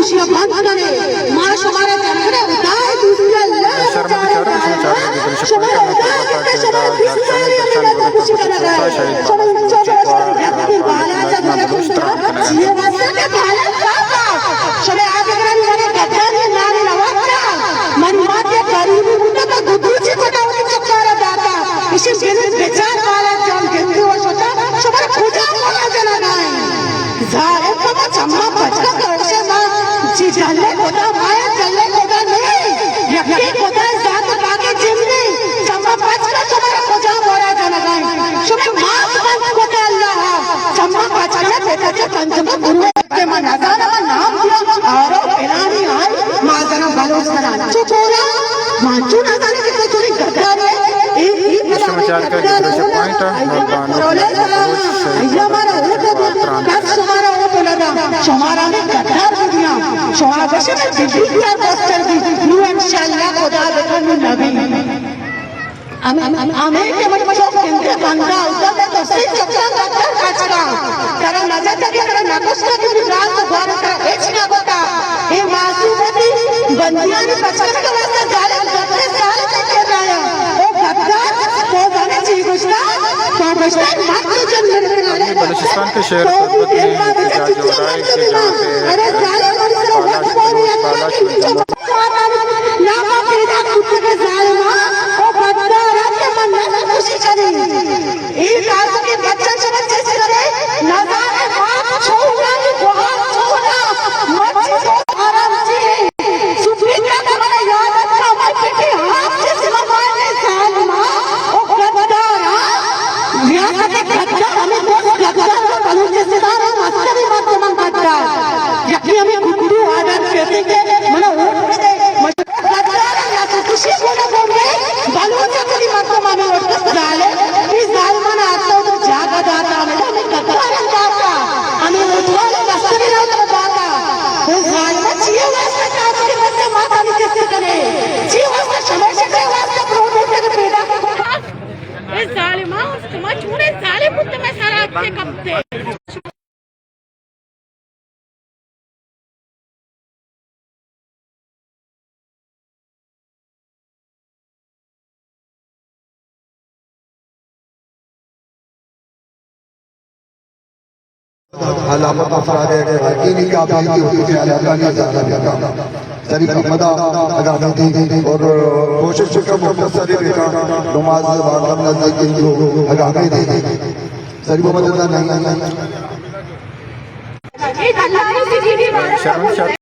شما بند کنئے، ما شمارا جنگل ءَ ہدائے دوستی ءَ اللہ ءَ چارگ ءَ، شما ہدایت ءَ شمارا بیست سال ءَ کوشش کنگ ءَ، شما انچو بچ کنئے، یک دن بالاچ ءَ بلوچ تران کنگ ءَ، چیئے واسطہ کہ بالاچ صاحب ءَ شما آ دگرانی وڑا گدانی نام نہ وارتا، منی مات یک غریبی بوتا تا گدوچی کتا وتی چکارا داتا، اشی بنت بچار بالاچ جان گندی و شتا، شمارا کجا مولا جنگا ایں؟ ظالم بابا، چماں پچ کن، تو گوشے ما چی جھلے خدا، ما یک جھلے خدا نہ ایں، یکے خدا ذات پاک جند ایں۔ چماں پچ کن، شمارا کجا مورا جنگا ایں؟ شما ماس بند کتا اللہ ءَ، چماں پچ کن، پتا چہ پنجم گرو کہ من نزاناں، من نام دیا، آرو پلانی آئی، ما زاناں بلوچ زاناں چو کورا، ما چو نزاناں کہ تو چونی گدار ئے۔ اے، اے پلانی گدار، اے پلانی گدار، اے مارا ووٹ دیا، بس شمارا ووٹ نہ دیا، شمارا ہمے گدار دیا، شما گوشے من دلی دیار بستر دی، نو انشاءاللہ خدا بکن نو نبی۔ ہمے، ہمے کہ من چک گندے بندہ اودا تے تو سے چکاں گدار کچکاں۔ ترا نہ جتا کہ ترا نہ کشتا کہ راز گوارا ترا ہچ نہ گوتا۔ اے معصوم وتی بندیانی پچ کنگ ءِ واسطہ ظالم گدے ظالم ءَ کر رہا ہے۔ او گدار، تو زانے چی گوشتا؟ تو گوشتا مرد جن من کنانے۔ بلوچستان کے شہر تربت میں احتجاج ہو رہا ہے کہ جہاں پہ ارے ظالم، بالاچ، بلوچ بالاچ میں جمع ناما پیدا کتگ ظالما، او بدکارا کہ من نسل کشی کنی۔ اے تاسکیں بچاں شما چست کرے، نزانے مات چونا، گوہار چونا، مرچی تو آرام چی۔ سپرین کا تمہارا یاد رکھا، ہمارے پیٹے ہاتھ سے سما مارنے ظالما، او بدکارا۔ ریاست گدار، ہمیں تو گدار، بلوچستان ءِ مستریں مردماں گدار۔ یکے ہمے گڈو آرڈر کیتے کہ منا ووٹ بدے، منا گدار نہ تو کشی گونا گونے، بلوچ کدی مردم ہمے ووٹ ظالم، اے ظالمانا آتا تو جاگہ داتا، ہمے ہمے گدار داتا، ہمے ووٹ والے دستری نہ تو داتا۔ او ظالم، چیئے واسطہ کافر بچے ماتا نہیں کس کنے؟ چیئے واسطہ شمشے واسطہ پروموٹ کے پیدا؟ اے ظالما، شما چونے ظالم بوتے، میں سارا اچھے کپتے۔ لاپتہ افراد ءِ یقینی کاپی کی ہوتی ہے، اللہ تعالیٰ زیادہ بہتر۔ شریف احمد اگامی دی اور کوشش کا مختصر بیٹا نماز واقع نزدیک کو اگامی دی۔ شریف احمد اللہ نہیں۔ شرم، شرم۔